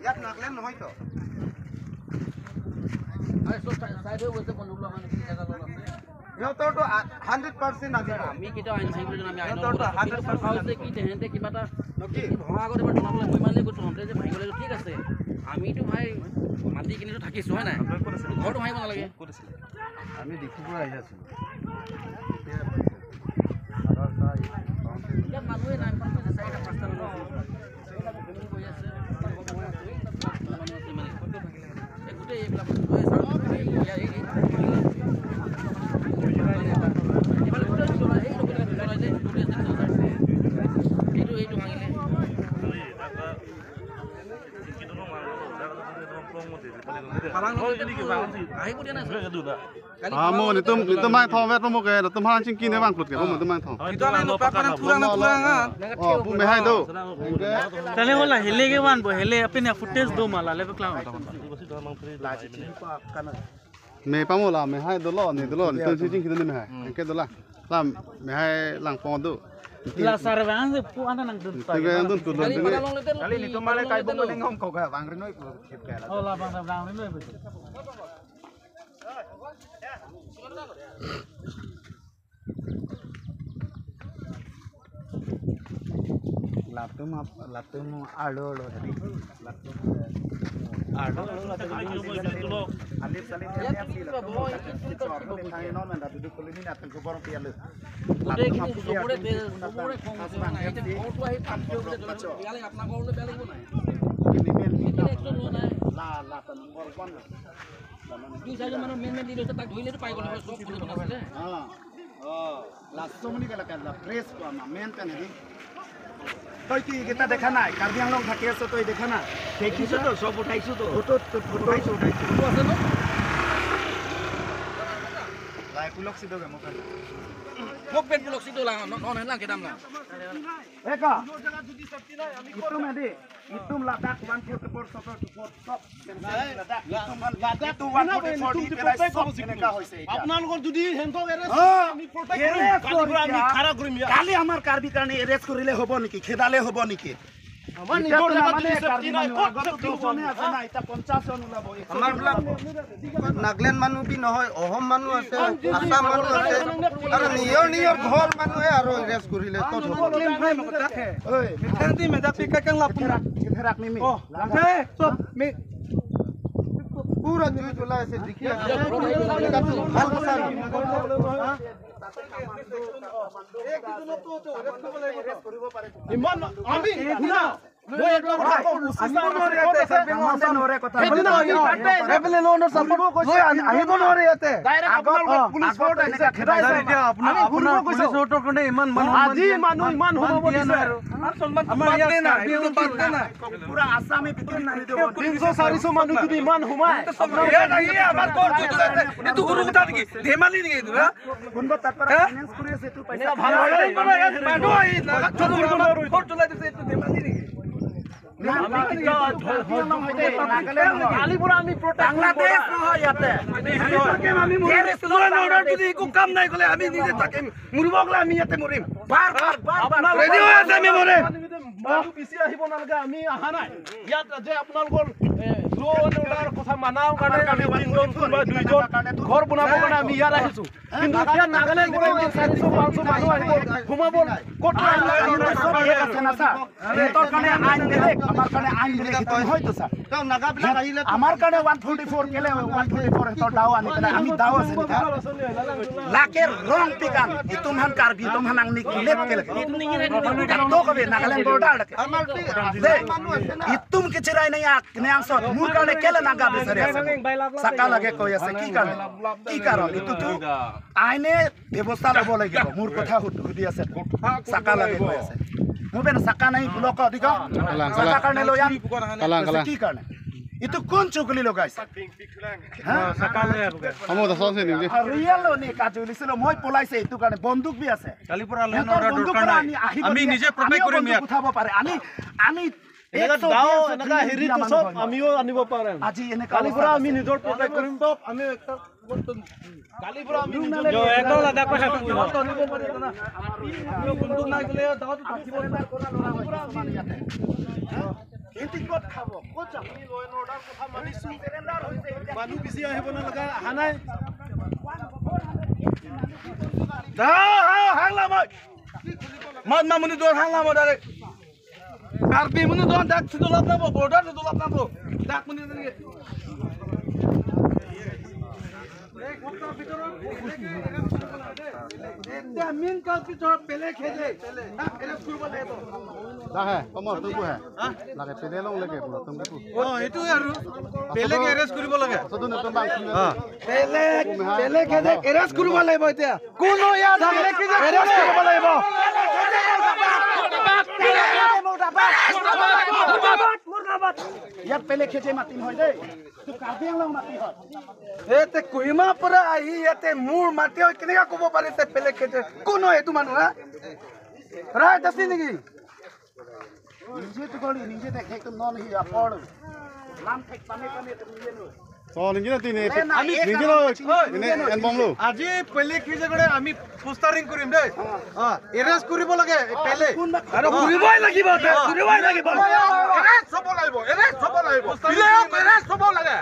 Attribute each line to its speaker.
Speaker 1: ইয়াত নাগলেণ্ড নহয়তো। সিহঁতৰতো 100% নাজানো
Speaker 2: আমি কেতিয়াও আইন ভাঙিবলৈ আমি আইনৰ হৈছে কি তেহেঁতে কিবা এটা ভঙা আগত এবাৰ জনাবলৈ মই ইমানেই কৈছোঁ তহঁতে যে ভাঙিবলৈ ঠিক আছে, আমিতো ভাই মাটি কিনিতো থাকিছোঁ হয় নাই, ঘৰটো ভাঙিব নালাগে।
Speaker 1: আমি ডিফুৰ আহি আছোঁ,
Speaker 2: ইয়াত মানুহে নাই, চাৰিটা পাঁচটা মানুহ আছে, গোটেই এইবিলাক
Speaker 3: Amo ni tum ni tum mang thong vet mo ke tum han ching ki ne bang plut ke mo tum mang thong. Oh bu me hai do.
Speaker 4: Tale hola hele ke wan bo hele apne footage do mala le kla.
Speaker 3: Me pa mo la me hai do lo ni do lo ni tum ching ki do me hai. Ke do la. La me hai lang pong do.
Speaker 4: La sarvan se pu ana nang dun.
Speaker 3: Tiga dun tu dun.
Speaker 1: Kali ni tum male kai bong ning hom ko ga bang ri noi khep ke la.
Speaker 4: Oh la bang bang ri noi.
Speaker 1: Latum latum alo alo hari latum alo alo alif salif তই কি এইকেইটা দেখা নাই? কাৰ্বি আংলং থাকি আছ তই দেখা নাই?
Speaker 2: দেখিছো তো, সব উঠাইছো তো,
Speaker 1: ফটো উঠাইছো উঠাইছো
Speaker 2: আছে ন।
Speaker 1: লাই পুলক সিদো গে মোক
Speaker 2: মোক পেট পুলক সিদো লা ন ন না কেদাম না
Speaker 1: একা ইতুম হেদি ইতুম লাদাখ 144 74 সব লাদাখ ইতুম লাদাখ 144 দি পেলাই সব এনেকা হৈছে।
Speaker 5: আপোনালোকৰ যদি হেন্তক এৰেষ্ট আমি প্ৰটেক্ট কৰিম, আমি খাৰা কৰিম।
Speaker 1: কালি আমাৰ কাৰ্বি কাৰণে এৰেষ্ট কৰিলে হ'ব নেকি? খেদালে হ'ব নেকি?
Speaker 5: আমাৰ নিজৰ জেগাত যদি সেফটি নাই ক'ত সেফটি হ'ব?
Speaker 1: আছে না এটা 50 জন ওলাব।
Speaker 6: আমাৰ বিলাক নাগলেণ্ড মানুহ বি নহয়, অসম মানুহ আছে, আসাম মানুহ আছে, আৰু নিজৰ নিজৰ ঘৰ মানুহে আৰু এৰেষ্ট কৰিলে ক'ত হ'ব? পুৰা জুই জ্বলাই আছে, দেখি আছে। ভাল কথা।
Speaker 5: ইমান আমি শুনা, মই একটা কথা কওঁ, আজি মানুহ ইমান সোমাব দিছে, 300-400 মানুহ যদি ইমান সোমায়,
Speaker 6: ধেমালি নেকি? ধেমালি নেকি?
Speaker 5: বেছি আহিব নালাগে, আমি অহা নাই ইয়াত যে আপোনালোকৰ ল' এণ্ড অৰ্ডাৰ কথা মানাৰ কাৰণে আমি তিনিজন বা দুইজন ঘৰ বনাবৰ কাৰণে আমি ইয়াত আহিছো। কিন্তু এতিয়া নাগালেণ্ড 400-500 মানুহ আহিব সোমাব ক'ত?
Speaker 1: আমাৰ কাৰণে 144 কেলে 144 হেতৰ দাও আনি পেলাই আমি দাও আছে লাকে ৰং পিকান ইতুমহান কাৰ্বি ইতুমহান আংনি লেপ কেলে তো কবে নাগালেণ্ড বৰ্ডাৰ ইতুম কিচিৰাই নাই নেয়াংছত মোৰ কাৰণে কেলে নাগা বিচাৰি আছে চাকা লাগে কৈ আছে কি কাৰণে কি কাৰণ ইতুতো আইনে ব্যৱস্থা ল'ব লাগিব। মোৰ কথা সুধি আছে চাকা লাগে কৈ আছে মোৰ বেন চাকা নাই ব্লক অধিক চাকা কাৰণে লৈ আন কি কাৰণে ইটো কোন চুকলি লগাইছে? মই পলাইছে এইটো কাৰণে বন্দুক বি আছে,
Speaker 5: আমি নিজে প্ৰটেক্ট কৰিম,
Speaker 1: উঠাব পাৰে। আমি আমি
Speaker 5: আমিও আনিব পাৰিম, কালিৰ পৰা আমি নিজৰ প্ৰটেক্ট কৰিম। আমি কালিৰ পৰা আমি মানুহ বেছি আহিব নালাগে, অহা নাই।
Speaker 7: মামুনি দর হাংলাম ডাইরেক্ট কার্বি মুনি দর ডাক শুধু লাভ নাবো বর্ডার শুধু লাভ নাবো ডাক মুনি মেইন কালপ্ৰিট পেলে খেলে এৰেষ্ট কৰিব লাগিব।
Speaker 3: লাহে কমৰ তুমি হে লাগে পেলে লং লাগে পুৰা তুমি
Speaker 7: অ এইটোৱে আৰু পেলেক এৰেষ্ট কৰিব লাগে।
Speaker 6: পেলেক পেলেক এৰেষ্ট কৰিব লাগিব। এতিয়া কোনো ইয়াত এৰেষ্ট কৰিব লাগিব।
Speaker 1: ইয়াত পেলে খেজে মাটি নহয় দেই, কাৰ্বি আংলং মাটি হয়।
Speaker 6: এতে কহিমাৰ পৰা আহি ইয়াতে মোৰ মাটি হয় কেনেকা ক'ব পাৰিছে পেলে খেজে? কোন হয় এইটো মানুহ? হা ৰাইট আছে নেকি?
Speaker 1: নিজে তো কৰি নিজে দেখে তো নন হি আপৰ নাম ঠেক পানে পানে নিজে নয়।
Speaker 7: আজি পেলে খেজে কৰে আমি পোষ্টাৰিং কৰিম দেই। এৰেষ্ট কৰিব লাগে পেলে
Speaker 6: আৰু কৰিবই লাগিব, কৰিবই লাগিব।
Speaker 7: এৰেষ্ট হ'ব লাগিব, এৰেষ্ট হ'ব লাগিব, এৰেষ্ট হ'ব লাগে।